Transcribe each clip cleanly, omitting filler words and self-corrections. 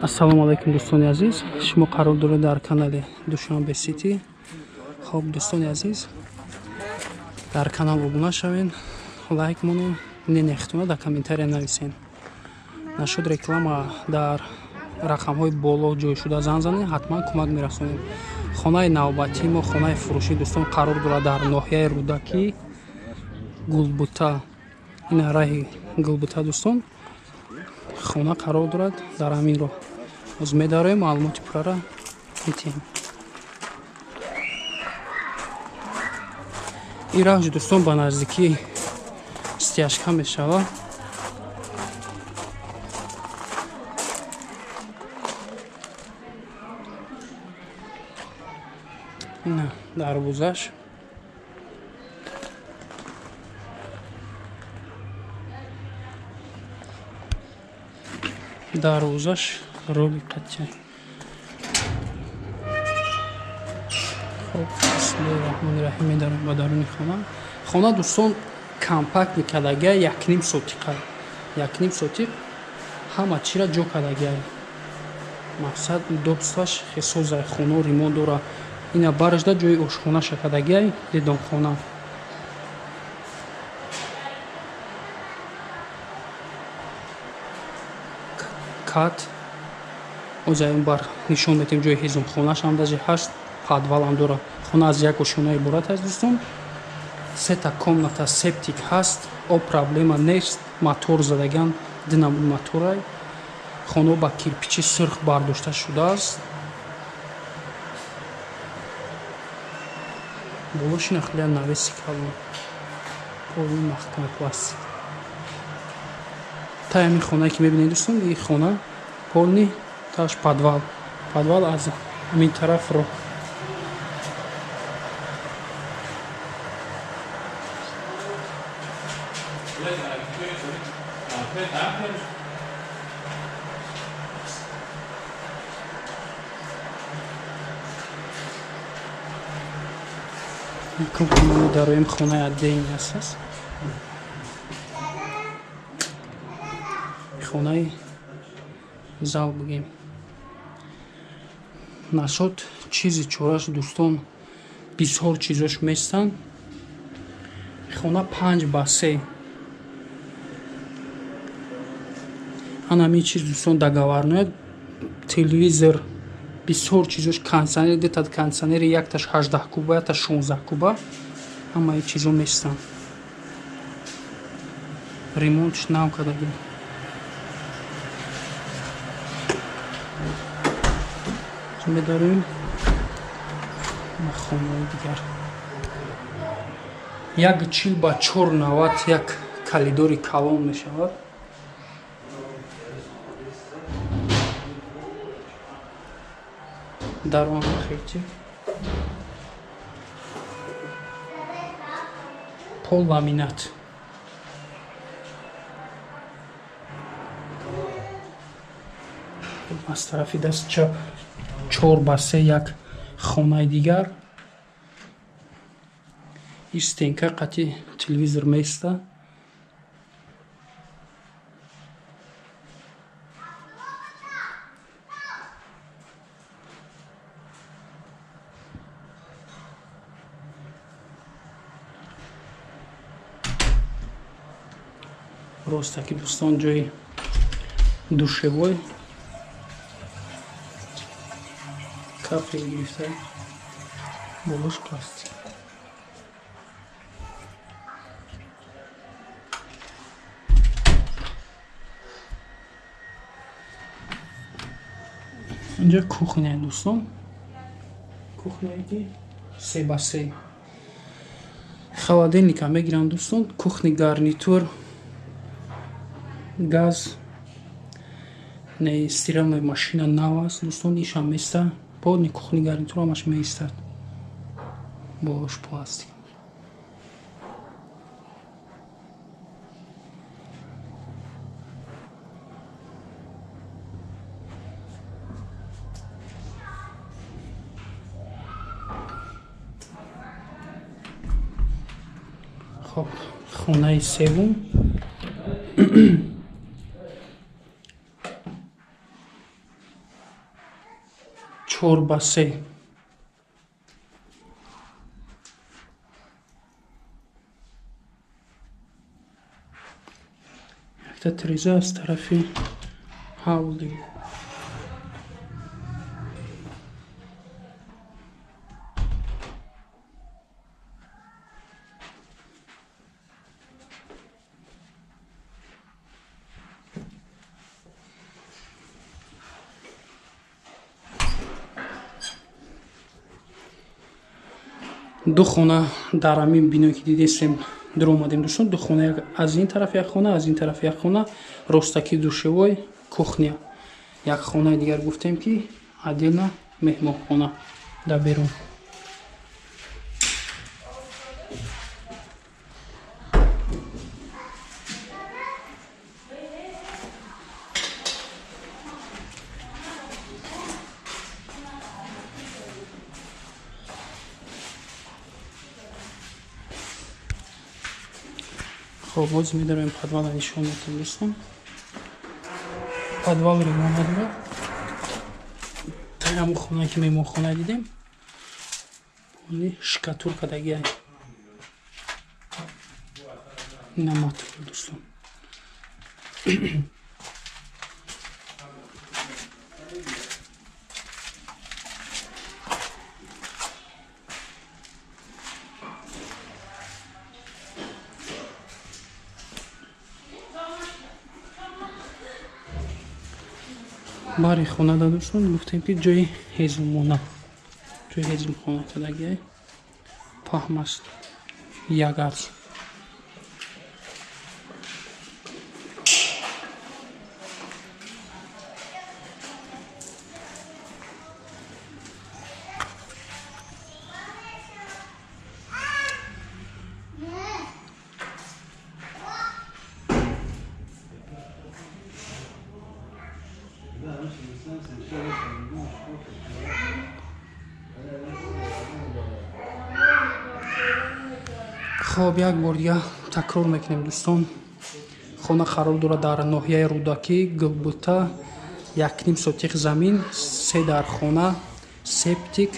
Ассалому алайкум, дӯстони азиз, шумо қарор доред дар канали Душанбе Сити. Хоб, дӯстони азиз, дар канал обуна шавен, лайк монед, ненехтуна дар комментария нависен. Нашуд реклама дар рақамҳои боло ҷой шуда зан занед, ҳатман кӯмак мерасонем. Хонаи навбатии мо, хонаи фурӯшӣ, дӯстон, қарор дорад дар ноҳияи Рӯдакӣ, Гулбута. Ин раҳи Гулбута, дӯстон, хона қарор дорад дар ҳамин роҳ. Боз медароем, маълумоти пуррара метиҳем. Ин раҳ, дӯстон, ба наздикии стяжка мешавад. Ина дарвозаш. Дарвозаш роби қатъя. Хоб, бисмиллоҳи раҳмони раҳим, медарем ба даруни хона. Хона, дӯстон, компактный кардагия, 1,5 сотиқа. 1,5 сотиқ ҳама чира ҷо кардагия. Мақсад удобство ш хесозай, хона ремонт дора. Ина барашда ҷои ошхонаша кардагия, дидонхона. Кат озаем бар нишон метем ҷои ҳезумхонаш ҳам даже ҳаст, подвал ҳам дора. Хона аз як ошхона иборат аст, дӯстон. Сета комната, септик ҳаст, об проблема нест, мотор задаган, ду намуд моторай. Хона ба кирпичи сурх бардошта шудааст. Болошина хеле навеси калон. Поли маҳками пластик. Таи ҳамин хонае ки мебинед, дӯстон, ин хона полный таш подвал. Подвал аз ҳамин тараф роҳ. Дароем хонаи отдельный аст. Хонаи зал бигем. Нашод чизи чораш, дӯстон, бисёр чизош местанд. Хона 5 ба 3. Ҳамин чиз, дӯстон, договорной, телевизор, бисёр чизош, кондиционер, дута кондиционери, якташ 18 куба, якташ 16 куба, ҳамаи чизо местанд. Ремонтш нав кардагӣ. Медорем хонаи дигар. 1,40 ба 4,90, як коридори калон мешавад. Дар он хети пол ламинат. Аз тарафи даст чап 4 ба 3 як хонаи дигар. Ин стенка қати телевизор места. Ростаки, дӯстон, ҷои душевой, кафел гирифта, болош пластик. Инҷа кухня, дӯстон, кухняе ки 3 ба 3, холодильника мегирам, дӯстон, кухни гарнитур, газ, не, стиральная машина нав аст, дӯстон, ишам места, полный кухни гарнитур ҳамаш меистад, болош пластик. Хоб, хонаи севум. 4 ба 3. Якта тиреза аз тарафи ҳавлӣ. Ду хона дар ҳамин биное ки дидестем дуромадем дӯстон. Ду хона, аз ин тараф як хона, аз ин тараф як хона, ростаки душевой, кухня. Як хонаи дигар гуфтем ки отдельно меҳмонхона дар берун. Хоб, боз медароем подвала нишон метем дӯстон. Подвал ремонт надорад. Ҳамон хонае ки меҳмонхона дидем, они штукатурка дагиай. Ина мотор дӯстон. Бари хона да дӯстон гуфтем ки ҷои ҳезумона, ҷои ҳезумхона кардагиай, паҳм аст, як арз. Хоб, як бор дига такрор мекунем дӯстон. Хона қарор дорад дар ноҳияи Рӯдакӣ, Гулбута, 1.5 сотих замин, 3 дар хона, септик.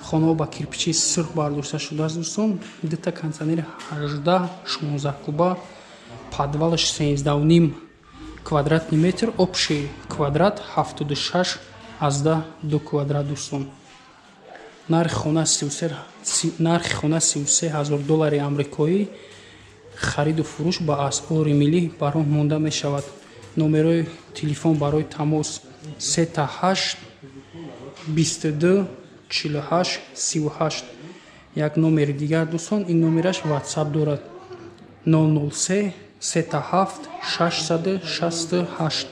Хонаҳо ба кирпичи сурх бардошта шудааст дӯстон. Дута кондитсионери 18-16 куба, подвалаш 13.5 квадратный метр, общий квадрат 76.2 квадрат дӯстон. Нархи хона 33 ҳазор доллари амрикоӣ. Хариду фурӯш ба асъори миллӣ бар роҳ монда мешавад. Номерои телефон барои тамос 38 22 48 38. Як номери дигар дӯстон, ин номераш WhatsApp дорад 003 37 668.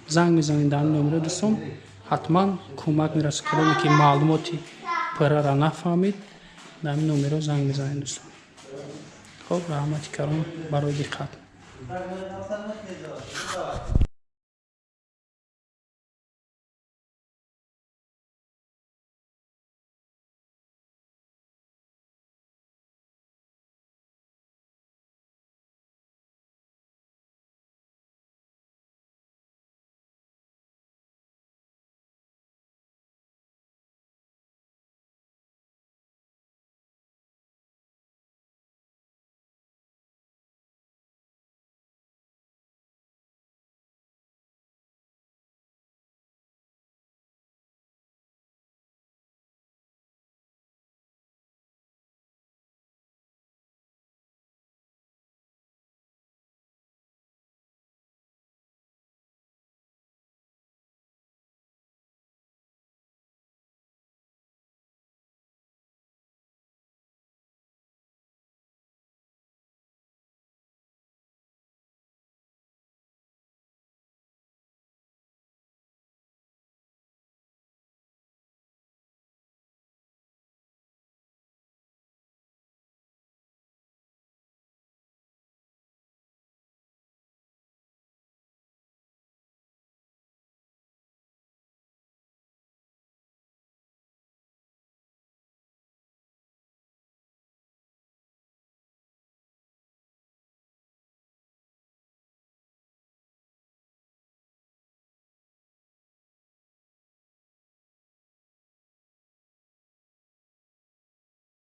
Занг мезанед дар номеро дӯстон, ҳатман кӯмак мерасад. Кадоме ки маълумоти пуррара нафаҳмид, дар ин номеро занг мезанед дӯстон. Хоб, раҳмати калон барои диққат.